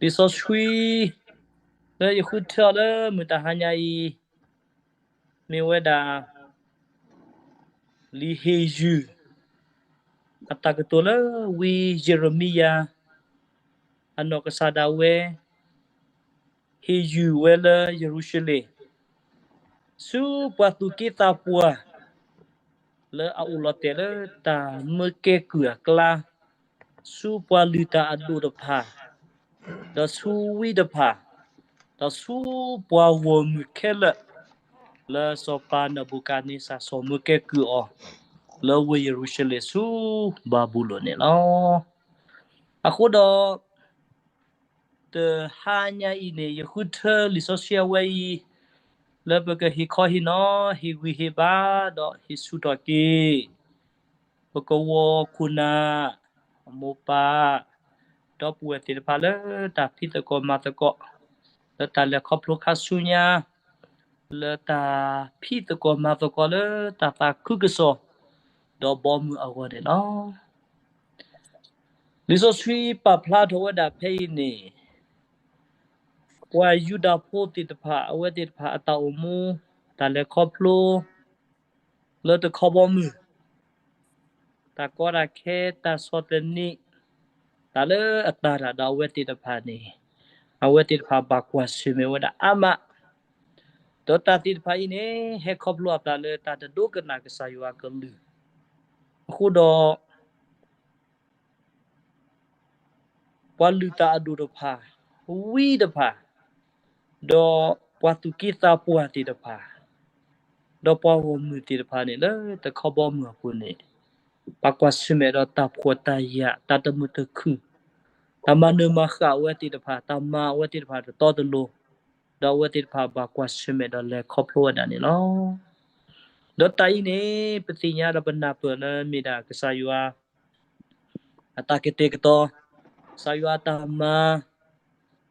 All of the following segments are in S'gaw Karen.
လံာ်စီဆှံ လၢယဃုထၢအီၤလၢမုၢ်တဟါညါအံၤ မ့ၢ်ဝဲဒၣ် လံာ်ဟ့ၣ်ယုၢ် အတၢ်ကတိၤလၢဝံယံးရမံယၤ အနီၢ်ကစၢ်ဒၣ်ဝဲ ဟ့ၣ်ယုၢ်ဝဲလၢယရူၤၡလ့ၣ် ဆူပှၤသူၣ်က့သးပှၢ် လၢအအိၣ်လီၤတဲာ်လၢတၢ်မၢကဲကုၢ်အကျါ, ဆူပှၤလုၢ်တၢ်အဒိၣ်တဖၣ်, ဒီးဆူဝံတဖၣ်, ဒီးဆူပှၤဂီၢ်မုၢ်ခဲလၢာ်, လၢစီၤပၤနဘူၤခၣ်နံစၢ် စီၤမၢကဲကုၢ်အီၤ လၢဝ့ၢ်ယရူၤၡလ့ၣ်ဆူဘၤဘူလိၣ်န့ၣ်လီၤ. အဃိဒီး တဟါညါအံၤန့ၣ် ယဃုထၢလံာ်စီဆှံအဝဲအံၤ လၢပကဟ့ၣ်ခီဟ့ၣ်နီၤ ဟ့ၣ်ဂံၢ်ဟ့ၣ်ဘါ ဒီးဟ့ၣ်ဆူၣ်ထီၣ်က့ၤ ပကဝီၤခိၣ်နၢ် အမိၢ်ပၢ် ဒီပုၢ်ဝဲၢ်သ့ၣ်တဖၣ်လၢတၢ်ဖံးသကိးမၤသကိး လၢတၢ်လဲၤခီဖျိခါဆူညါ လၢတၢ်ဖံးသကိးမၤသကိးလၢတၢ်သးခုကစီၣ် ဒီးဘီမုၢ်အဂီၢ်န့ၣ်လီၤ. လံာ်စီဆှံပာ်ဖျါထီၣ်ဝဲဒၣ်ဖဲအံၤန့ၣ် ပှၤယူဒၤဖိသ့ၣ်တဖၣ် အဝဲသ့ၣ်တဖၣ်အတၢ်အိၣ်မူ တၢ်လဲၤခီဖျိ လၢတခီဘီမုၢ် တၢ်ကီတၢ်ခဲ တၢ်ဆီၣ်သနံး တၢ်လၢအတၤတၢ်ဒီးအဝဲသ့ၣ်တဖၣ်န့ၣ် အဝဲသ့ၣ်တဖၣ်ဘၣ်ကွၢ်ဆၢၣ်မဲာ်ဝဲဒၣ်အါမး, ဒီးတၢ်သ့ၣ်တဖၣ်အံၤန့ၣ် ဟဲခီဖျိအသးလၢတၢ်တဒိကနၣ်ကစၢ်ယွၤအကလုၢ်, အဃိဒီး ပှၤလုၢ်တၢ်အဒိၣ်တဖၣ်, ဝံတဖၣ်, ဒီးပှၤသူၣ်က့သးပှၢ်သ့ၣ်တဖၣ်, ဒီးပှၤဂီၢ်မုၢ်သ့ၣ်တဖၣ်န့ၣ် လၢတခီဘီမုၢ်အပူၤန့ၣ် ဘၣ်ကွၢ်ဆၢၣ်မဲာ်ဒီးတၢ်ဖှီၣ်တၢ်ယာ် တၢ်တမုာ်တခုၣ်, တၢ်မၤနၢၤမၤဃၣ်အဝဲသ့ၣ်တဖၣ်, တၢ်မၤအဝဲသ့ၣ်တဖၣ်တတီတလိၤ, ဒီးအဝဲသ့ၣ်တဖၣ်ဘၣ်ကွၢ်ဆၢၣ်မဲာ်ဒီးလဲၤခီဖျိဝဲဒၣ်န့ၣ်လီၤ. ဒီးတၢ်အံၤန့ၣ် ပသ့ၣ်ညါဒီးပနၢ်ပၢၢ်လၢမ့ၢ်ဒၣ်ကစၢ်ယွၤ အတၢ်ကတဲာ်ကတီၤ, ကစၢ်ယွၤအတၢ်မၤ, ဒ်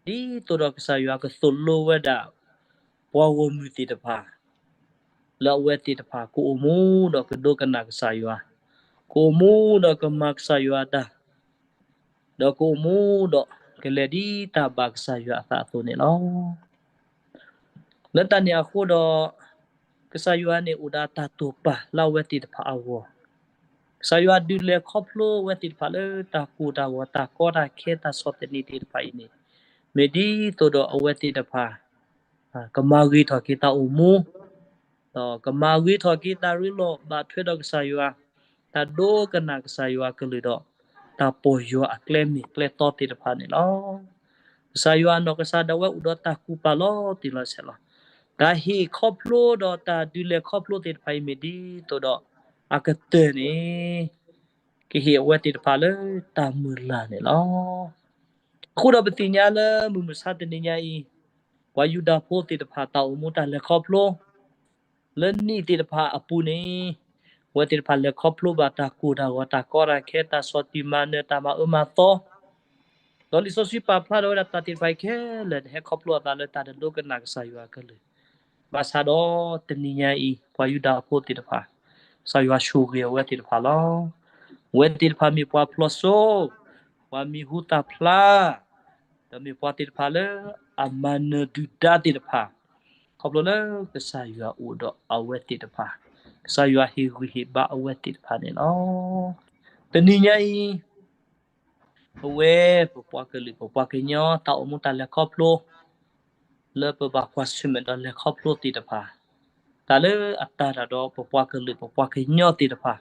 သိးဒီးကစၢ်ယွၤကသိၣ်လိဝဲဒၣ် ပှၤဂီၢ်မုၢ်သ့ၣ်တဖၣ်, လၢအဝဲသ့ၣ်တဖၣ် ကအိၣ်မူဒီးကဒိကနၣ်ကစၢ်ယွၤ, ကအိၣ်မူဒီးကမၤကစၢ်ယွၤအတၢ်, ဒီးကအိၣ်မူဒီးကလဲၤဒ်တၢ်ဘၣ်ကစၢ်ယွၤအသးအသိးန့ၣ်လီၤ. လၢတၢ်န့ၣ်အဃိဒီး ကစၢ်ယွၤန့ၣ်အိၣ်ဒီးတၢ်တိာ်ပာ်လၢအဝဲသ့ၣ်တဖၣ်အဂီၢ်, ကစၢ်ယွၤဒုးလဲၤခီဖျိအဝဲသ့ၣ်တဖၣ်လၢတၢ်ကိၢ်တၢ်ဂီၤ တၢ်ကီတၢ်ခဲ တၢ်ဆီၣ်သနံးသ့ၣ်တဖၣ်အံၤန့ၣ် မ့ၢ်ဒ်သိးဒီးအဝဲသ့ၣ်တဖၣ် ကမၤဂ့ၤထီၣ်က့ၤတၢ်အိၣ်မူ, ဒီးကမၤဂ့ၤထီၣ်က့ၤတၢ်ရ့လိာ်ဘၣ်ထွဲဒီးကစၢ်ယွၤ, တၢ်ဒိကနၣ်ကစၢ်ယွၤအကလုၢ်ဒီး တၢ်ပီၢ်ယွၤအကျဲမ့ၢ်ကျဲတီသ့ၣ်တဖၣ်န့ၣ်လီၤ. ကစၢ်ယွၤအနီၢ်ကစၢ်ဒၣ်ဝဲအိၣ်ဒီးတၢ်ကူၣ်ပာ်လီၤတံၢ်လီၤဆဲးလီၤ. တၢ်ဟ့ၣ်ခီဖျိဒီးတၢ်ဒုးလဲၤခီဖျိသ့ၣ်တဖၣ်အံၤမ့ၢ်ဒ်သိးဒီး အကတၢၢ်န့ၣ် ကဟ့ၣ်အဝဲသ့ၣ်တဖၣ်လၢတၢ်မုၢ်လၢ်န့ၣ်လီၤ. အဃိဒီးပသ့ၣ်ညါလၢမုၢ်မဆါတနံၤညါအံၤ, ပှၤယူဒၤဖိသ့ၣ်တဖၣ်တၢ်အိၣ်မူတၢ်လဲၤခီဖျိ လၢနံၣ်သ့ၣ်တဖၣ်အပူၤန့ၣ်, အဝဲသ့ၣ်တဖၣ်လဲၤခီဖျိဘၣ်တၢ်ကိၢ်တၢ်ဂီၤ တၢ်ကီတၢ်ခဲ တၢ်ဆီၣ်တံၢ်မၤနၢၤ တၢ်မၤအၢမၤသီ, ဒီးလံာ်စီဆှံပာ်ဖျါထီၣ်ဝဲဒၣ်တၢ်သ့ၣ်တဖၣ်အံၤခဲလၢာ်န့ၣ် ဟဲခီဖျိအသးလၢတၢ်တဒိကနၣ်ကစၢ်ယွၤအကလုၢ်, ဘၣ်ဆၣ်ဒီးတနံၤညါအံၤ ပှၤယူဒၤဖိသ့ၣ်တဖၣ်, ကစၢ်ယွၤဆိၣ်ဂ့ၤအဝဲသ့ၣ်တဖၣ်လီၤ. အဝဲသ့ၣ်တဖၣ်မ့ၢ်ပှၤဖျိစိ, ပှၤမံၤဟူသၣ်ဖျါ, ဒီးမ့ၢ်ပှၤသ့ၣ်တဖၣ်လၢအမၤနၢၤဒုၣ်ဒါသ့ၣ်တဖၣ်, ခီဖျိလၢကစၢ်ယွၤအိၣ်ဒီးအဝဲသ့ၣ်တဖၣ်, ကစၢ်ယွၤဟ့ၣ်ဂံၢ်ဟ့ၣ်ဘါအဝဲသ့ၣ်တဖၣ်န့ၣ်လီၤ. တနံၤညါအံၤ ပဝဲပပှၤကလုာ်ပပှၤကညီတၢ်အိၣ်မူတၢ်လဲၤခီဖျိ လၢပဘၣ်ကွၢ်ဆၢၣ်မဲာ်ဒီးလဲၤခီဖျိသ့ၣ်တဖၣ်, တၢ်လၢအတၢ်တၢ်ဒီးပပှၤကလုာ်ပပှၤကညီသ့ၣ်တဖၣ်,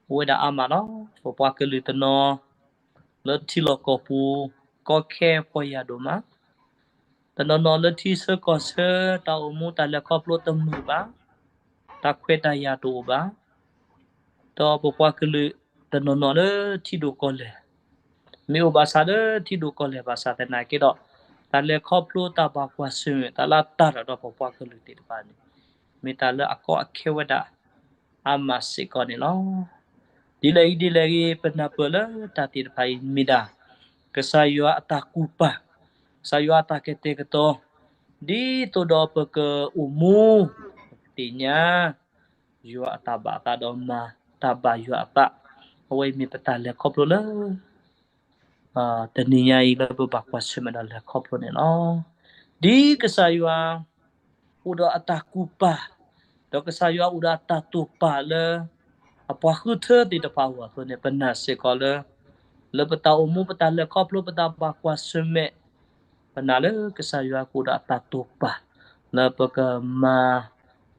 အိၣ်ဝဲဒၣ်အါမးလီၤ. ပပှၤကလုာ်တနီၤ လၢထံလီၢ်ကီၢ်ပူၤ ကီခဲဖှီၣ်ယာ်ဒိၣ်မး, တနီၤနီၤလၢထံဆၢကီၢ်ဆၢ တၢ်အိၣ်မူတၢ်လဲၤခီဖျိတမုာ်ဘၣ်, တၢ်ခွဲးတၢ်ယာ်တအိၣ်ဘၣ်, ဒီးပပှၤကလုာ်တနီၤနီၤလၢထံဒိၣ်ကီၢ်လဲၢ်, မ့ၢ်အိၣ်ဘၣ်ဆၣ်လၢထံဒိၣ်ကီၢ်လဲၢ်ဘၣ်ဆၣ်သနာ်က့ဒီး, တၢ်လဲၤခီဖျိတၢ်ဘၣ်ကွၢ်ဆၢၣ်မဲာ် တၢ်လၢတၢ်ဒီးပပှၤကလုာ်သ့ၣ်တဖၣ်န့ၣ်, မ့ၢ်တၢ်လၢအကီအခဲဝဲဒၣ် အါမးစ့ၢ်ကီးန့ၣ်လီၤ. ဒ်လဲၣ်ဂ့ၤဒ်လဲၣ်ဂ့ၤ ပနၢ်ပၢၢ်လၢတၢ်သ့ၣ်တဖၣ်အံၤမ့ၢ်ဒၣ် ကစၢ်ယွၤအတၢ်ကူၣ်ပာ်, ကစၢ်ယွၤအတၢ်ကတဲာ်ကတီၤ, ဒ်သိးဒီးပကအိၣ်မူ, ပသ့ၣ်ညါ ယွၤအတၢ်ဘၣ်အသးဒီးမၤတၢ်ဘၣ်ယွၤအသး, အဝဲအံၤမ့ၢ်ပတၢ်လဲၤခီဖျိလၢ တနံၤညါအံၤလၢပဘၣ်ကွၢ်ဆၢၣ်မဲာ်ဒီးလဲၤခီဖျိန့ၣ်လီၤ. ဒ်ကစၢ်ယွၤ အိၣ်ဒီးအတၢ်ကူၣ်ပာ်, ဒီးကစၢ်ယွၤအိၣ်ဒီးအတၢ်တိာ်ပာ်လၢ အပှၤဃုထၢသ့ၣ်တဖၣ်အဂီၢ်အသိးန့ၣ် ပနာ်စ့ၢ်ကီးလၢ လၢပတၢ်အိၣ်မူ ပတၢ်လဲၤခီဖျိ ပတၢ်ဘၣ်ကွၢ်ဆၢၣ်မဲာ် ပနာ်လၢကစၢ်ယွၤကအိၣ်ဒီးအတၢ်တိာ်ပာ် လၢပကမၤ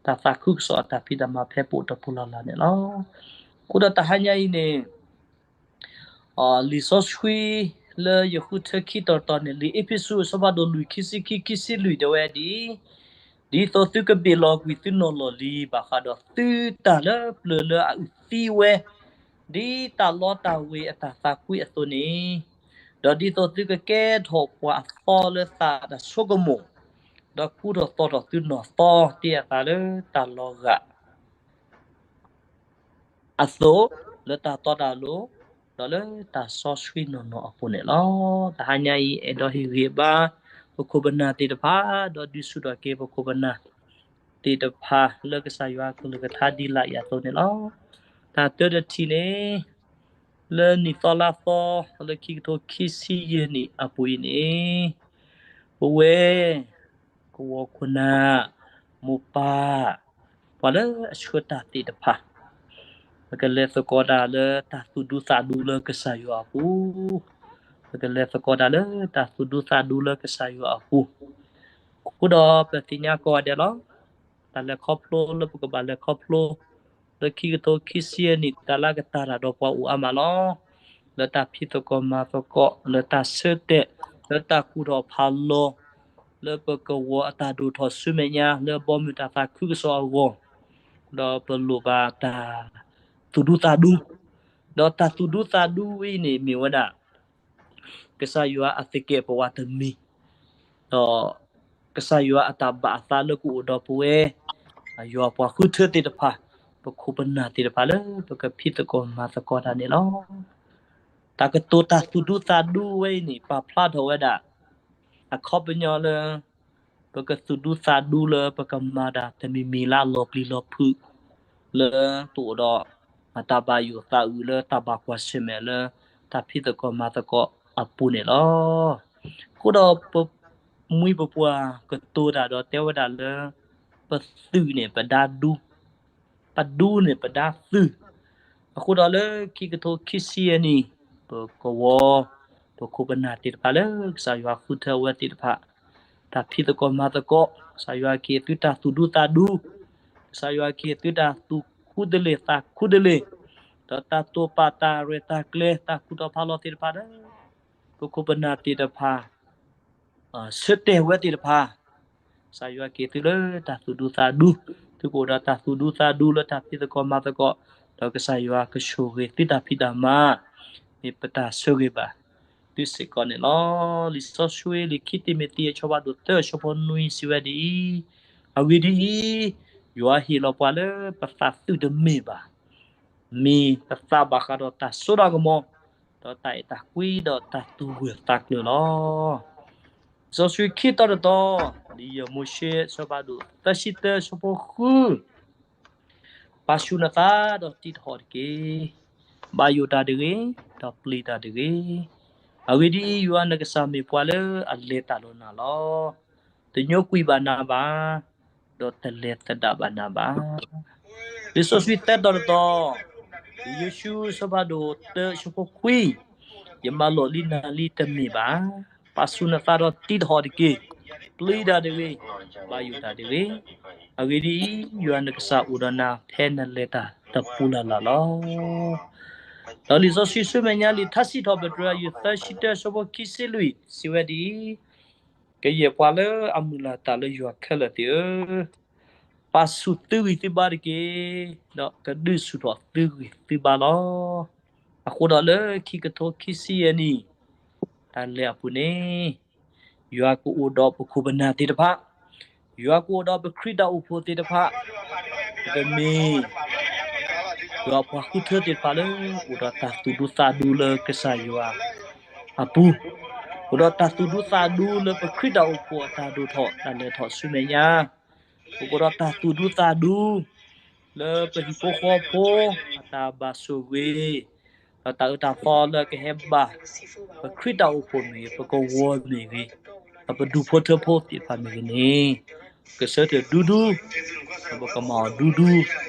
တၢ်သးခုကစီၣ်အတၢ်ဖံးတၢ်မၤဖဲပအိၣ်တပူၤလၢ်လၢ်န့ၣ်လီၤ. အဃိဒီးတဟါညါအံၤန့ၣ် လံာ်စီဆှံလၢယဃုထၢခံတီၤတီၤန့ၣ် လံာ်အ့းဖ့းစူးအဆၢဖးဒိၣ်လွံၢ် ခံဆံခံ ခံဆံလွံၢ် တဲဝဲဒ်အံၤ, ဒ်သိးသုကဘ့ၣ်လီၤကွံာ်သုနီၢ်လီၢ်လံၤ ဘၣ်ဃးဒီးသုတၢ်လၢပျၢၤလၢအအုၣ်သံဝဲ ဒ်တၢ်လီတၢ်ဝ့ၤအတၢ်သးကွံအသိးန့ၣ်, ဒီးဒ်သိးသုကကဲထီၣ်ပှၤအသီလၢသးတၢ်ဆိကမိၣ်, ဒီးကူထီၣ်သီထီၣ်သုနီၢ်သီ တ့အသးလၢတၢ်လီၤဂာ် အသိး, လၢတၢ်တီတၢ်လိၤ, ဒီးလၢတၢ်စီဆှံနီၢ်နီၢ်အပူၤန့ၣ်လီၤ. တဟါညါအံၤ အဲၣ်ဒိးဟ့ၣ်ဂံၢ်ဘါ ပခိၣ်ပနၢ်သ့ၣ်တဖၣ်, ဒီးဒုးဆူၣ်ထီၣ်က့ၤပခိၣ်ပနၢ်သ့ၣ်တဖၣ်လၢကစၢ်ယွၤကလုၢ်ကထါဒ်လာ်အံၤအသိးန့ၣ်လီၤ. တၢ်တၢတထံၣ်န့ၣ်, လၢနံၣ်သီလါသီ လၢခံကထိခံဆံယဲၢ်နံၣ်အပူၤအံၤန့ၣ်, ပဝဲ ကဝီၤခိၣ်နၢ်, မိၢ်ပၢ်, ပှၤလၢအဆှၢတၢ်သ့ၣ်တဖၣ်, ပကလဲၤသကိးတၢ်လၢတၢ်သူၣ်ဒူသးဒူလၢကစၢ်ယွၤအပူၤ, ပကလဲၤသကိးတၢ်လၢတၢ်သူၣ်ဒူသးဒူလၢကစၢ်ယွၤအပူၤ, အဃိဒီးပသ့ၣ်ညါကိးဂၤဒဲးလီၤ. တၢ်လဲၤခီဖျိလၢပကဘၣ်လဲၤခီဖျိ လၢခံကထိခံဆံယဲၢ်နံၣ် တၢ်လၢကတၢၢ်တၢ်ဒီးပှၤအိၣ်အါမးလီၤ. လၢတၢ်ဖံးသကိးမၤသကိး, လၢတၢ်ဆၢတဲာ်, လၢတၢ်ကူၣ်ထီၣ်ဖးလီၤ, လၢပကဝီၤအတၢ်ဒိၣ်ထီၣ်ဆူမဲာ်ညါ လၢအဘီအမုၢ်တၢ်သးခုကစီၣ်အဂီၢ်, ဒီးပလိၣ်ဘၣ်တၢ်သူၣ်ဒူသးဒူ, ဒီးတၢ်သူၣ်ဒူသးဒူဝဲအံၤန့ၣ် မ့ၢ်ဝဲဒၣ် ကစၢ်ယွၤအသကဲာ်ပဝးတမံၤ, ဒီးကစၢ်ယွၤအတၢ်ဘၣ်အသးလၢကအိၣ်ဒီးပဝဲ ယွၤပှၤဃုထၢသ့ၣ်တဖၣ်, ပခိၣ်ပနၢ်သ့ၣ်တဖၣ်လၢပကဖံးသကိးမၤသကိးတၢ်န့ၣ်လီၤ. တၢ်ကတိၤတၢ်သူၣ်ဒူသးဒူဝဲအံၤန့ၣ် ပာ်ဖျါထီၣ်ဝဲဒၣ် အခီပညီလၢ ပကသူၣ်ဒူသးဒူလၢပကမၤတၢ်တမံၤမံၤလၢအလီၤပျံၤလီၤဖုး, လၢပအိၣ်ဒီး တၢ်ဘၣ်ယိၣ်သးအုးလၢတၢ်ဘၣ်ကွၢ်ဆၢၣ်မဲာ်လၢ တၢ်ဖံးသကိးမၤသကိးအပူၤန့ၣ်လီၤ. အဃိဒီးပမှံပပှၢ်ကတိၤတၢ်ဒီးတဲဝဲဒၣ်လၢ ပသုးန့ၣ်ပဒါဒူ, ပဒူန့ၣ်ပဒါသုး, အဃိဒီးလၢခံကထိခံဆံယဲၢ်နံၣ် ပကဝီၤ ပခိၣ်ပနၢ်သ့ၣ်တဖၣ်လၢကစၢ်ယွၤဃုထၢဝဲသ့ၣ်တဖၣ်, တၢ်ဖံးသကိးမၤသကိး, ကစၢ်ယွၤက့ၤသုတၢ်သူၣ်ဒူသးဒူ, ကစၢ်ယွၤက့ၤသုတၢ်သူၣ်ခူတလ့ၢ်သးခူတလ့ၢ်, ဒီးတၢ်တိာ်ပာ်တၢ်ရဲၣ်တၢ်ကျဲၤ တၢ်ကူၣ်ထီၣ်ဖးလီၤသ့ၣ်တဖၣ်ဒီး ပခိၣ်ပနၢ်သ့ၣ်တဖၣ် ဆၢတဲာ်ဝဲသ့ၣ်တဖၣ်, ကစၢ်ယွၤက့ၤသုလၢတၢ်သူၣ်ဒူသးဒူ, သုကအိၣ်ဒီးတၢ်သူၣ်ဒူသးဒူလၢတၢ်ဖံးသကိးမၤသကိး, ဒီးကစၢ်ယွၤကဆိၣ်ဂ့ၤသုတၢ်ဖံးတၢ်မၤ, မ့ၢ်ပတၢ်ဆၢဂ့ၤဘၣ်သုစ့ၢ်ကီးန့ၣ်လီၤ. လံာ်စီဆှံလံာ်ခံတံၤမသ့းအဆၢဖးဒိၣ်သၢ အဆၢဖိနွံစံးဝဲဒ်အံၤ, အဂ့ၢ်ဒ်အံၤ, ယွၤဟ့ၣ်လီၤပှၤလၢပသးသုးတမ့ၢ်ဘၣ် မ့ၢ်ပသးဘၣ်ဃးဒီးတၢ်စိတၢ်ကမီၤ, ဒီးတၢ်အဲၣ်တၢ်ကွံ ဒီးတၢ်သူၣ်ဂၢၢ်သးကျၢၤလီၤ. လံာ်စီဆှံခံတီၤတတီၤ, လံာ်ယဲၢ်မိၤၡ့ အဆၢဖးဒိၣ်သၢဆံတၢ အဆၢဖိဃု, ပာ်ဆူၣ်နသးဒီးတံးတဟီၣ်တက့ၢ်. ဘၣ်ယိၣ်တၢ်တဂ့ၤ, ဒီးပျံၤတၢ်တဂ့ၤ. အဂ့ၢ်ဒ်အံၤ, ယွၤနကစၢ်မ့ၢ်ပှၤလၢအလဲၤတၢ်ဒီးနၤလီၤ. တညိကွံာ်ဘၣ်နၤဘၣ်, ဒီးတလဲၤသဒၣ်ဘၣ်နၤဘၣ်. လံာ်စီဆှံသၢတီၤတတီၤ, လံာ်ယိၤၡူ အဆၢဖးဒိၣ်တၢ အဆၢဖိခွံ, ယမၤလိာ်လံနၤလံတမ့ၢ်ဘၣ်. ပာ်ဆူၣ်နသးဒီးတံးတဟီၣ်တက့ၢ်. ပျံၤတၢ်တဂ့ၤ, ဘၣ်ယိၣ်တၢ်တဂ့ၤ. အဂ့ၢ်ဒ်အံၤ, ယွၤနကစၢ်အိၣ်ဒီးနၤဖဲနလဲၤတၢ်တပူၤလၢ်လၢ်လီၤ. ဒီးလံာ်စီဆှံဆူမဲာ်ညါ လံာ်ထါစံးထီၣ်ပတြၢၤ ယဲၢ်သၢဆံတၢ အဆၢဖိခံဆံလွံၢ် စံးဝဲဒ်အံၤ, ကယဲၢ်ပှၤလၢအမုၢ်လၢ်တၢ်လၢယွၤခဲလၢာ်သ့ၣ်ဧၢ, ပာ်ဆူၣ်သုဂံၢ်သုဘါတက့ၢ်, ဒီးကဒုးဆူၣ်ထီၣ်သုဂံၢ်သုဘါလီၤ. အဃိဒီးလၢခံကထိခံဆံယဲၢ်နံၣ် တၢ်လဲၤအပူၤန့ၣ်, ယွၤကအိၣ်ဒီးပခိၣ်ပနၢ်သ့ၣ်တဖၣ်, ယွၤကအိၣ်ဒီးပခရံာ်တၢ်အိၣ်ဖှိၣ်သ့ၣ်တဖၣ်, ပမ့ၢ် ယွၤပှၤဃုထၢသ့ၣ်တဖၣ်လၢ အိၣ်ဒီးတၢ်သူၣ်ဒူသးဒူလၢကစၢ်ယွၤအပူၤ, အိၣ်ဒီးတၢ်သူၣ်ဒူသးဒူလၢပခရံာ်တၢ်အိၣ်ဖှိၣ်အတၢ်ဒိၣ်ထီၣ် တၢ်လဲၤထီၣ်ဆူမဲာ်ညါ, ပကအိၣ်ဒီးတၢ်သူၣ်ဒူသးဒူ လၢပဟံၣ်ဖိဃီဖိအတၢ်ဘၣ်ဆိၣ်ဂ့ၤ, ဒီးတၢ်အၢတၢ်သီလၢကဟဲဘၣ် ပခရံာ်တၢ်အိၣ်ဖှိၣ်မ့ၢ်ဂ့ၤ, ပကဝီၤမ့ၢ်ဂ့ၤ, ဒီးပဒူၣ်ဖိထၢဖိသ့ၣ်တဖၣ်မ့ၢ်ဂ့ၤန့ၣ်, ကဆၢထၢၣ်ဒူဒူ, ဒီးပကမၤအီၤဒူဒူ,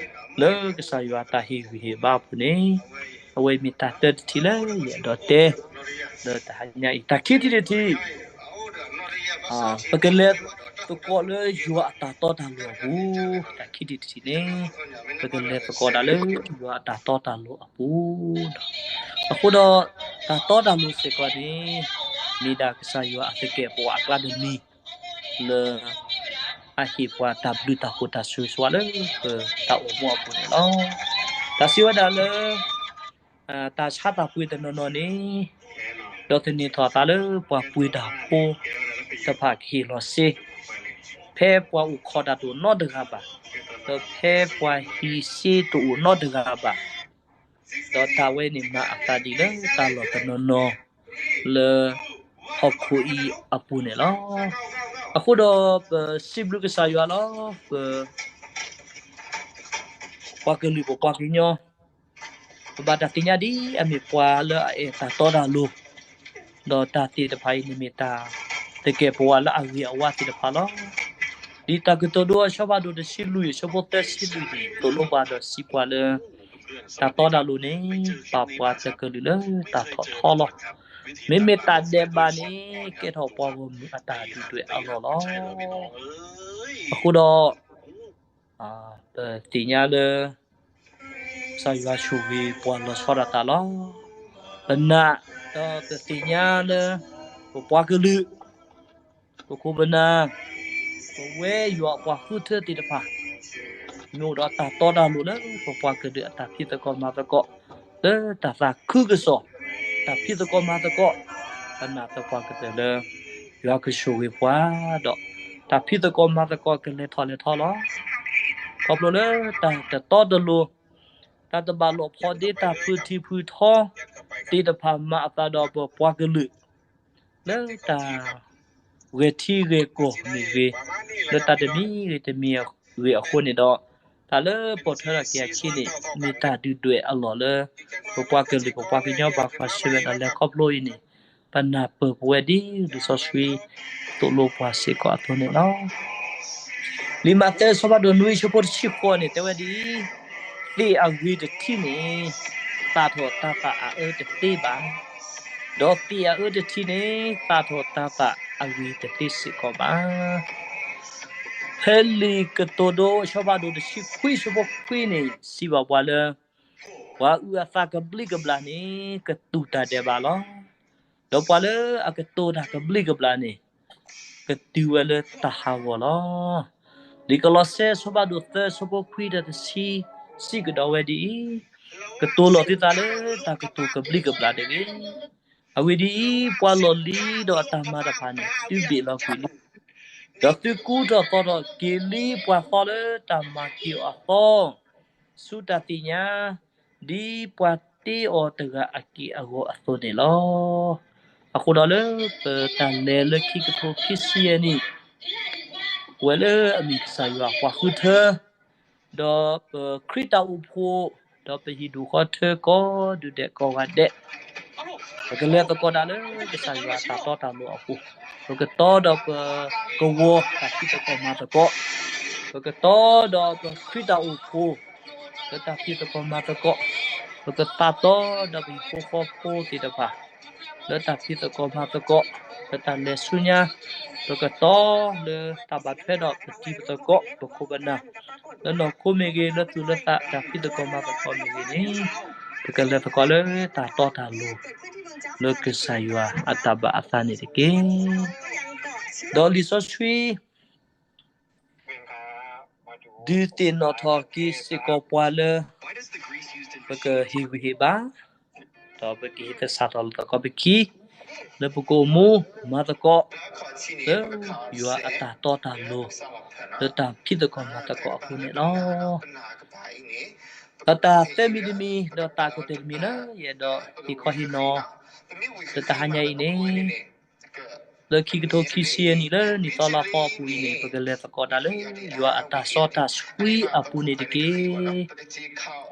လၢကစၢ်ယွၤတၢ်ဟ့ၣ်ဂံၢ်ဟ့ၣ်ဘါအပူၤန့ၣ်, အဝဲမ့ၢ်တၢ်တၢတထံၣ်လၢယအဲၣ်ဒိးတဲ လၢတဟါညါအံၤ. တၢ်ခံထံၣ်တထံၣ်, ပကလဲၤသကိးလၢယွၤအတၢ်တီတၢ်လိၤအပူၤ, တၢ်ခံထံၣ်တထံၣ်န့ၣ်, ပကလဲၤသကိးဒၣ်လၢယွၤအတၢ်တီတၢ်လိၤအပူၤလီၤ. အဃိဒီး, တၢ်တီတၢ်လိၤစ့ၢ်ကီးန့ၣ်, မ့ၢ်ဒၣ်ကစၢ်ယွၤအသကဲာ်ပဝးအကျါတမံၤ, လၢ အဟ့ၣ်ပှၤတၢ်ဘျုးတၢ်ဖှိၣ်တၢ်ဆိၣ်ဂ့ၤဆိၣ်ဝါလၢပတၢ်အိၣ်မူအပူၤန့ၣ်လီၤ. တၢ်စံးဝဲဒၣ်လၢ တၢ်ဆါတၢ်ပှ့ၤတနီၤနီၤန့ၣ်, ဒီးသန့ၤထီၣ်အသးလၢပှၤပှ့ၤတၢ်ဖိတဖၣ်ကဟ့ၣ်လီၤစ့, ဖဲပှၤအိၣ်ခိးတၢ်တအိၣ်နီတဂၤဘၣ်, ဒီးဖဲပှၤဟံးစ့တအိၣ်နီတဂၤဘၣ်, ဒီးတၢ်ဝဲန့ၣ်မၤအသးဒ်လၢတၢ်လီၢ်တနီၤနီၤ လၢဟီၣ်ခိၣ်အံၤအပူၤန့ၣ်လီၤ. အဃိဒီးပစံးဘျုးကစၢ်ယွၤလီၤ. ပ ပပှၤကလုာ်ပပှၤကညီ, ပဘၣ်တၢ်သ့ၣ်ညါဒ်အမ့ၢ်ပှၤလၢအအဲၣ်တၢ်တီတၢ်လိၤ, ဒီးတၢ်သ့ၣ်တဖၣ်အံၤန့ၣ်မ့ၢ်တၢ် သကဲာ်ပဝးလၢအဂ့ၤအဝါသ့ၣ်တဖၣ်လီၤ. ဒ်တၢ်ကတိၤဒိအဆၢဖးဒိၣ်တဆံလွံၢ်အဆၢဖိသၢဆံလွံၢ်န့ၣ် သိၣ်လိပှၤဒီးစံးပှၤလၢ တၢ်တီတၢ်လိၤန့ၣ် ပာ်ပှၤတကလုာ်လၢတၢ်ထီၣ်ထီလီၤ. မ့မ့ၢ်တၢ်ဒဲးဘးန့ၣ် ကဲထီၣ်ပှၤဂီၢ်မုၢ်အတၢ်ဒုၣ်ဒွဲၣ်အလီၢ်လီၤ. အဃိဒီး ပသ့ၣ်ညါလၢ ကစၢ်ယွၤဆိၣ်ဂ့ၤပှၤလီၤဆီဒၣ်တၢ်လီၤ. ပနာ်ဒီးပသ့ၣ်ညါလၢ ပပှၤကလုာ် ပခိၣ်ပနၢ် ပဝဲယွၤအပှၤဃုထၢသ့ၣ်တဖၣ် မ့ၢ်အိၣ်ဒီးတၢ်တီတၢ်လိၤလၢပပှၤကလုာ်အတၢ်ဖံးသကိးမၤသကိး လၢတၢ်သးခုကစီၣ် တၢ်ဖံးသကိးမၤသကိး ပနာ်သပှၢ်ကတၢၢ်လၢ ယွၤကဆိၣ်ဂ့ၤပှၤဒီး တၢ်ဖံးသကိးမၤသကိးကလဲၤထီၣ်လဲၤထီလီၤ. ခီဖျိလၢတၢ်တတီတလိၤ တၢ်တဘၣ်လိာ်ဖိးဒ့ တၢ်ဖုးထံဖုးထီသ့ၣ်တဖၣ် မၤအသးဒီးပပှၤကလုာ် လၢတၢ် ဂဲၤထံဂဲၤကီၢ်မ့ၢ်ဂ့ၤ, လၢတၢ်တမံၤဂ့ၤတမံၤဂ့ၤအဃိန့ၣ်ဒီး, တၢ်လၢပိာ်ထွဲထီၣ်က့ၤအခံန့ၣ် မ့ၢ်တၢ်ဒုၣ်ဒွဲၣ်အလီၢ်လၢ ပပှၤကလုာ်ပပှၤကညီဘၣ်ကွၢ်ဆၢၣ်မဲာ်ဒီးလဲၤခီဖျိအံၤန့ၣ်, ပနၢ်ပၢၢ်ပဝဲဒ်လံာ်စီဆှံသိၣ်လိပှၤစ့ၢ်ကီးအသိးန့ၣ်လီၤ. လံာ်မးသဲအဆၢဖးဒိၣ်နွံ အဆၢဖိတဆံဃိးန့ၣ် တဲဝဲဒ်အံၤ, သ့ၣ်အဂ့ၤတထံၣ်န့ၣ် သၣ်ထီၣ်တၤသၣ်အအၢတသ့ဘၣ်, ဒီးသ့ၣ်အအၢတထံၣ်န့ၣ် သၣ်ထီၣ်တၤသၣ်အဂ့ၤတသ့စ့ၢ်ကီးဘၣ်. ဖဲလံာ်ကတိၤဒိအဆၢဖးဒိၣ်တဆံခွံ အဆၢဖိခွံန့ၣ် စံးဘၣ်ပှၤလၢ ပှၤအုၣ်အသးကဘျံးကဘျၣ်န့ၣ် ကတူၢ်တၢ်ဒဲးဘးလီၤ. ဒီးပှၤလၢအကတိၤတၢ်ကဘျံးကဘျၣ်န့ၣ် ကတုၤဝဲလၢတၢ်ဟးဂီၤလီၤ. လံာ်ကလီးစဲအဆၢဖးဒိၣ်သၢ အဆၢဖိခွံဒီးတဆံ စံးကဒီးဝဲဒ်အံၤ, ကတိၤလီၤသုသးလၢတၢ်ကတိၤကဘျံးကဘျၣ်တဂ့ၤ. အဂ့ၢ်ဒ်အံၤ, ပှၤလီၢ်လံၤဒီးအတၢ်မၤတဖၣ်န့ၣ် သုဘ့ၣ်လီၤကွံာ်လံ, ဒီးသုကူထီၣ်သီထီၣ်က့ၤလံပှၤသီလၢတၢ်မၤက့ၤအီၤအသီ ဆူတၢ်သ့ၣ်ညါ ဒ်ပှၤတ့အီၤတဂၤအက့ၢ်အဂီၤအသိးန့ၣ်လီၤ. အဃိဒီးလၢပတၢ်လဲၤလၢခံကထိခံဆံယဲၢ်နံၣ် ပဝဲလၢအမ့ၢ်ကစၢ်ယွၤအပှၤဃုထၢ ဒီးပခရံာ်တၢ်အိၣ်ဖှိၣ် ဒီးပဟံၣ်ဒူၣ်ဃီထၢကိးဒုၣ်ဒဲးကိးဂၤဒဲး ပကလဲၤသကိးတၢ်လၢကစၢ်ယွၤအတၢ်တီတၢ်လိၤအပူၤ, ပကတီဒီးပကဝီၤတၢ်ဖံးသကိးမၤသကိး, ပကတီဒီးပခရံာ်တၢ်အိၣ်ဖှိၣ် လၢတၢ်ဖံးသကိးမၤသကိး, ပကသးတီဒီးပဟံၣ်ဖိဃီဖိသ့ၣ်တဖၣ် လၢတၢ်ဖံးသကိးမၤသကိး, လၢတၢ်လဲၤဆူညါ, ပကတီလၢတၢ်ဘၣ်ထွဲဒီးပတံၤပသကိး ပခိၣ်ပနၢ် လၢနီၢ်ခိမ့ၢ်ဂ့ၤ, လၢသူၣ်လၢသးတၢ်ဖံးသကိးမၤသကိးမ့ၢ်ဂ့ၤန့ၣ်, ပကလဲၤသကိးလၢတၢ်တီတၢ်လိၤ လၢကစၢ်ယွၤအတၢ်ဘၣ်အသးန့ၣ်တက့ၢ်. ဒီးလံာ်စီဆှံ ဒုးသ့ၣ်နီၣ်ထီၣ်က့ၤစ့ၢ်ကီးပှၤလၢ ပကဟ့ၣ်ဂံၢ်ဟ့ၣ်ဘါ, ဒီးပကဟ့ၣ်သဆၣ်ထီၣ်လိာ်သကိးပခံ လၢပကအိၣ်မူမၤသကိး လၢယွၤအတၢ်တီတၢ်လိၤ လၢတၢ်ဖံးသကိးမၤသကိးအဃိန့ၣ်လီၤ. ဒီးတၢ်သၢမံၤတမံၤ ဒီးတၢ်ကတၢၢ်တမံၤလၢယအဲၣ်ဒိးဟ့ၣ်ခီဟ့ၣ်နီၤ လၢတဟါညါအံၤန့ၣ် လၢခံကထိခံဆံယဲၢ်နံၣ်လၢနံၣ်သီလါသီအပူၤအံၤန့ၣ် ပကလဲၤသကိးတၢ်လၢယွၤအတၢ်စီတၢ်ဆှံအပူၤန့ၣ်တက့ၢ်.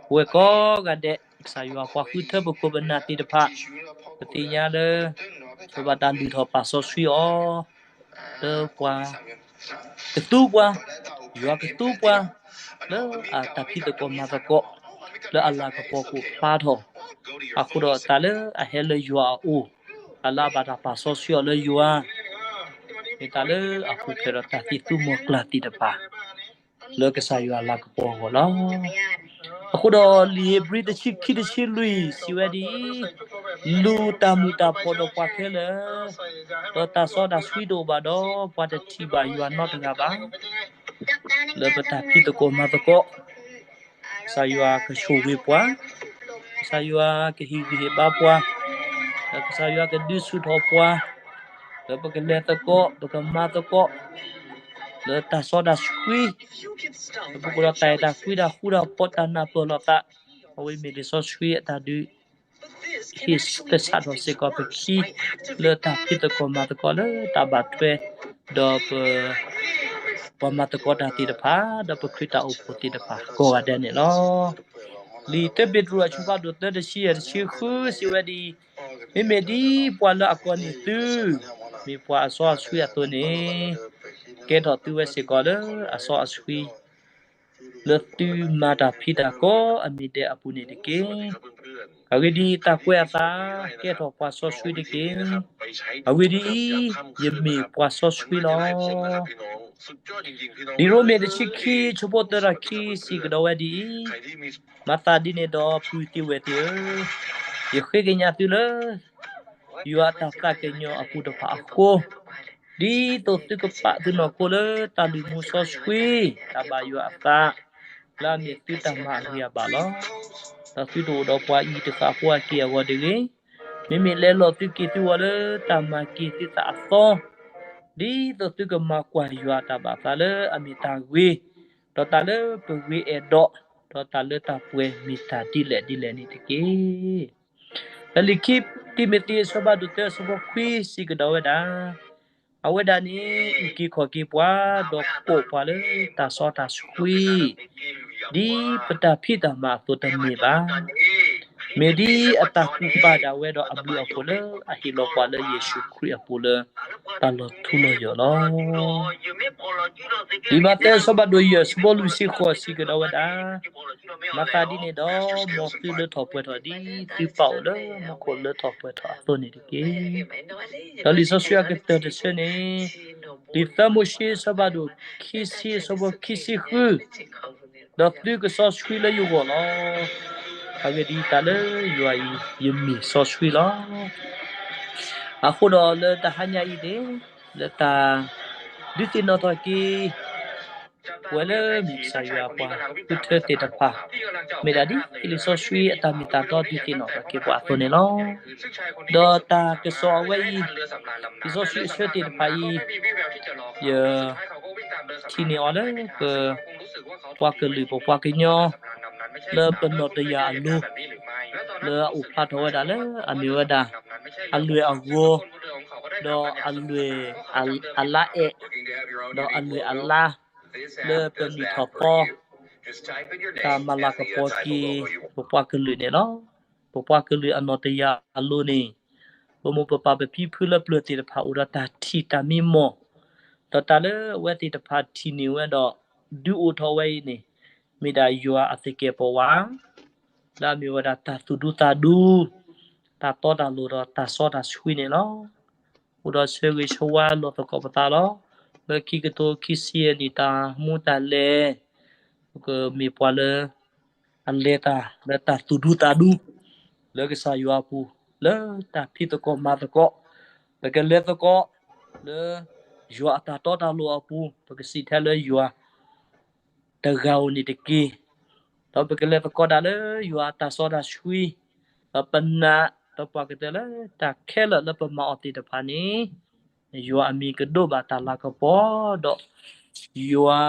ပဝဲကိးဂၤဒဲး ကစၢ်ယွၤပှၤဃုထၢပခိၣ်ပနၢ်သ့ၣ်တဖၣ်, ပသ့ၣ်ညါလၢ ပဘၣ်တၢ်လုၢ်ထီၣ်ပာ်စီဆှံအီၤ လၢပှၤကသူပှၤ, ယွၤကသူပှၤ လၢအတၢ်ဖံးသကိးမၤသကိး လၢအလၤကပီၤကအိၣ်ဖျါထီၣ်, အဃိဒီးတၢ်လၢအဟဲလၢယွၤအအိၣ်, တၢ်လၢအဘၣ်တၢ်ပာ်စီဆှံအီၤလၢယွၤ, မ့ၢ်တၢ်လၢအပူၤဖျဲးဒီးတၢ်သံၣ်သူမီၤကျၢ်သ့ၣ်တဖၣ် လၢကစၢ်ယွၤအလၤကပီၤအဂီၢ်လီၤ. အဃိဒီးလံာ်ဧ့ၤဘြံၤတဆံခံတဆံလွံၢ်စံးဝဲဒ်အံၤ, လူၤတၢ်မုာ်တၢ်ဖိးဒီးပှၤခဲလၢာ်, ဒီးတၢ်စီတၢ်ဆှံတအိၣ်ဘၣ်ဒီး ပှၤတထံၣ်ဘၣ်ယွၤနီတဂၤဘၣ်, လၢပတၢ်ဖံးသကိးမၤသကိး ကစၢ်ယွၤကဆိၣ်ဂ့ၤပှၤ, ကစၢ်ယွၤကဟ့ၣ်ဂံၢ်ဟ့ၣ်ဘါပှၤ, ဒီးကစၢ်ယွၤကဒုးဆူၣ်ထီၣ်ပှၤ, လၢပကလဲၤသကိး ပကမၤသကိး လၢတၢ်စီတၢ်ဆှံ, လၢပကအိၣ်ဒီးတၢ်အဲၣ်တၢ်ကွံတၢ်ဃူတၢ်ဖိးတၢ်နၢ်ပၢၢ်လိာ်သး, အဝဲမ့ၢ်လံာ်စီဆှံအတၢ်ဒုး ဟ့ၣ်သဆၣ်ထီၣ်စ့ၢ်ကီးပခံ လၢတၢ်ဖံးသကိးမၤသကိးလၢတၢ်ဘၣ်ထွဲ ဒီးပ ပှၤမၤသကိးတၢ်သ့ၣ်တဖၣ် ဒီးပခရံာ်တၢ်အိၣ်ဖှိၣ်သ့ၣ်တဖၣ်ကိးဂၤဒဲးန့ၣ်လီၤ. လံာ်တၢပ့းတရူးအဆၢဖးဒိၣ်သၢတဆံယဲၢ်တဆံဃုစံးဝဲဒ်အံၤ, မ့မ့ၢ်ဒ်ပှၤလၢအကိးန့ၢ်သု မ့ၢ်ပှၤအစီအဆှံအသိးန့ၣ်, ကဲထီၣ်သုဝဲစ့ၢ်ကီးလၢအစီအဆှံ လၢသုမၤတၢ်ဖံးတၢ်ကိးအမံၤဒဲးအပူၤန့ၣ်တက့ၢ်. အဂ့ၢ်ဒ်အံၤ, တၢ်ကွဲးအသး, ကဲထီၣ်ပှၤစီဆှံတက့ၢ်. အဂ့ၢ်ဒ်အံၤ, ယမ့ၢ်ပှၤစီဆှံလီၤ. လံာ်ရိမ့ၤတဆံခံ ဆၢဖိသၢဒီးခံစံးကဒီးဝဲဒ်အံၤ, မၤသးဒ်န့ၣ်ဒီးပုၢ်သ့ၣ်ဝဲၢ်သ့ၣ်ဧၢ, ယဃ့ကညးသုလၢ ယွၤအတၢ်သးကညီၤအပူၤတဖၣ်အဃိ, ဒ်သိးသုကပာ်သုနီၢ်ခိလၢတၢ်လုၢ်မူစီဆှံ, တၢ်ဘၣ်ယွၤအသး, လၢအမ့ၢ်သုတၢ်မၤအဂ့ၤအဘၣ်လီၤ. ဒီးသုတအိၣ်ဒီးပှၤအံၤတဃၣ်ဖိအက့ၢ်အဂီၤတဂ့ၤ, မ့မ့ၢ်လဲလိာ်သုက့ၤသုဂီၤလၢတၢ်မၤက့ၤသုသးအသီ, ဒ်သိးသုကမၤကွၢ်ယွၤအတၢ်ဘၣ်သးလၢအမ့ၢ်တၢ်ဂ့ၤ, ဒီးတၢ်လၢပဂ့ၤအဲၣ်ဒိး, ဒီးတၢ်လၢတၢ်ပှဲၤမ့ၢ်တၢ်ဒ်လဲၣ်ဒ်လဲၣ်န့ၣ်တက့ၢ်. လၢလံာ်ခံတံၤမသ့း အဆၢဖးဒိၣ်သၢ အဆၢဖိခွံစံးကဒီးဝဲဒၣ်, အဝဲဒၣ်န့ၣ် အုၣ်က့ၤခီၣ်က့ၤပှၤ, ဒီးကိးပှၤလၢတၢ်စီတၢ်ဆှံ, ဒ်ပတၢ်ဖံးတၢ်မၤအသိးတမ့ၢ်ဘၣ်. မ့ၢ်ဒ်အတၢ်ကူၣ်ပာ်ဒၣ်ဝဲဒီးအဘျုးအဖှိၣ်လၢအဟ့ၣ်လီၤပှၤလၢယ့ၣ်ၡူးခရံာ်အပူၤလၢတၢ်လီၤထူလီၤယိာ်လီၤ. လံာ်မးသဲ အဆၢဖးဒိၣ်ယဲၢ် အဆၢဖိလွံၢ်ဆံဃိးစံးကဒီးဝဲဒၣ်, မၤသးဒ်န့ၣ်ဒီး မ်သုလၢထီၣ်ပှဲၤထီၣ်ဒ်သုပၢ်အိၣ်လၢမူခိၣ်လၢထီၣ်ပှဲၤထီၣ်အသိးန့ၣ်တက့ၢ်. ဒီးလံာ်စီဆှံအကတၢၢ်တဆၢန့ၣ်, လံာ်သၢမိၤၡ့ အဆၢဖးဒိၣ်ခံဆံ အဆၢဖိခံဆံဃု, ဒီးသုကစီဆှံလၢယဂီၢ်လီၤ. အဂ့ၢ်ဒ်အံၤ, တၢ်လၢယွၤအံၤ ယမ့ၢ်စီဆှံလီၤ. အဃိဒီးလၢတဟါညါအံၤန့ၣ်, လၢတၢ်ဒုးသ့ၣ်နီၣ်ထီၣ်က့ၤ ပဝဲလၢမ့ၢ်ကစၢ်ယွၤပှၤဃုထၢသ့ၣ်တဖၣ်, မ့ၢ်ဒၣ်ဒ်လံာ်စီဆှံအတၢ်မ့ၢ်တၢ်တီဒုးသ့ၣ်နီၣ်ထီၣ်က့ၤပှၤအသိးန့ၣ်လီၤ. ဒီးတၢ်ကစီၣ်အဝဲအံၤ, လံာ်စီဆှံအဆၢသ့ၣ်တဖၣ်အံၤ, ယ ထံၣ်န့ၢ်အီၤလၢပ ပှၤကလုာ် ပပှၤကညီ လၢပနီၢ်တယၢ်အလိၤ, လၢအအိၣ်ဖျါထီၣ်ဝဲဒၣ်လၢအမ့ၢ်ဝဲဒၣ် အလွဲၢ်အဂီၤ, ဒီးအလွဲၢ်အလါအဲး, ဒီးအလွဲၢ်အလါ လၢပနံၣ်ထီၣ်သီ တၢ်မၤလၤကပီၤက့ၤ ပပှၤကလုာ်န့ၣ်လီၤ. ပပှၤကလုာ်အနီၢ်တယၢ်အလိၤန့ၣ်, ပမိၢ်ပပၢ်ပဖံဖုလၢပျၢၤသ့ၣ်တဖၣ်အိၣ်ဒီးတၢ်ထံၣ်တၢ်မံမီၢ်, ဒီးတၢ်လၢအဝဲသ့ၣ်တဖၣ်ထံၣ်န့ၢ်ဝဲဒီး ဒုးအိၣ်ထီၣ်ဝဲအံၤန့ၣ်, မ့ၢ်ဒၣ်ယွၤအသကဲာ်ပဝး လၢအမ့ၢ်ဝဲဒၣ်တၢ်သူၣ်ဒူသးဒူ, တၢ်တီတၢ်လိၤဒီးတၢ်စီတၢ်ဆှံန့ၣ်လီၤ. အိၣ်ဒီးဆၢဂ့ၤဆၢဝါလိာ်သကိးပသးလီၤ. လၢခံကထိခံဆံယဲၢ်နံၣ် တၢ်မူတၢ်လဲၤ, ပကမ့ၢ်ပှၤလၢ အလဲၤတၢ်လၢတၢ်သူၣ်ဒူသးဒူ လၢကစၢ်ယွၤအပူၤ, လၢတၢ်ဖံးသကိးမၤသကိး, ပကလဲၤသကိး လၢယွၤအတၢ်တီတၢ်လိၤအပူၤ, ပကစံးထဲလၢယွၤ တဂၤဧိၤန့ၣ်တက့ၢ်. ဒီးပကလဲၤသကိးဒၣ်လၢယွၤအတၢ်စီတၢ်ဆှံ, ဒီးပနာ်ဒီးပှၤကတၢၢ်လၢတၢ်ခဲလၢာ်လၢပမၤအီၤသ့ၣ်တဖၣ်န့ၣ်, ယွၤအမံၤကဒိးဘၣ်တၢ်လၤကပီၤ, ဒီးယွၤ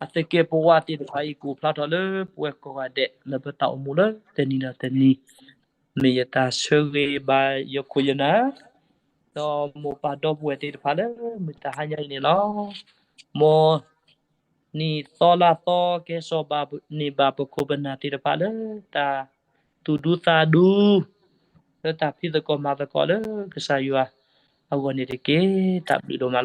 အသကဲာ်ပဝးသ့ၣ်တဖၣ်အံၤ ကအိၣ်ဖျါထီၣ်လၢပဝဲကိးဂၤဒဲး လၢပတၢ်အိၣ်မူလၢတနံၤဒီးတနံၤ, မ့ၢ်ယတၢ်ဆၢဂ့ၤဘၣ်ယခိၣ်ယနၢ်, ဒီးမိၢ်ပၢ်ဒီပုၢ်ဝဲၢ်သ့ၣ်တဖၣ်လၢမုၢ်တဟါညါအံၤန့ၣ်လီၤ. မ် နံၣ်သီလါသီ ကဟဲစိာ်ဘၣ်န့ၢ်ဘၣ်ပခိၣ်ပနၢ်သ့ၣ်တဖၣ်လၢတၢ်သူၣ်ဒူသးဒူ လၢတၢ်ဖံးသကိးမၤသကိးလၢကစၢ်ယွၤအဂီၢ်န့ၣ်တက့ၢ်. တၢ်ဘျုးဒိၣ်မး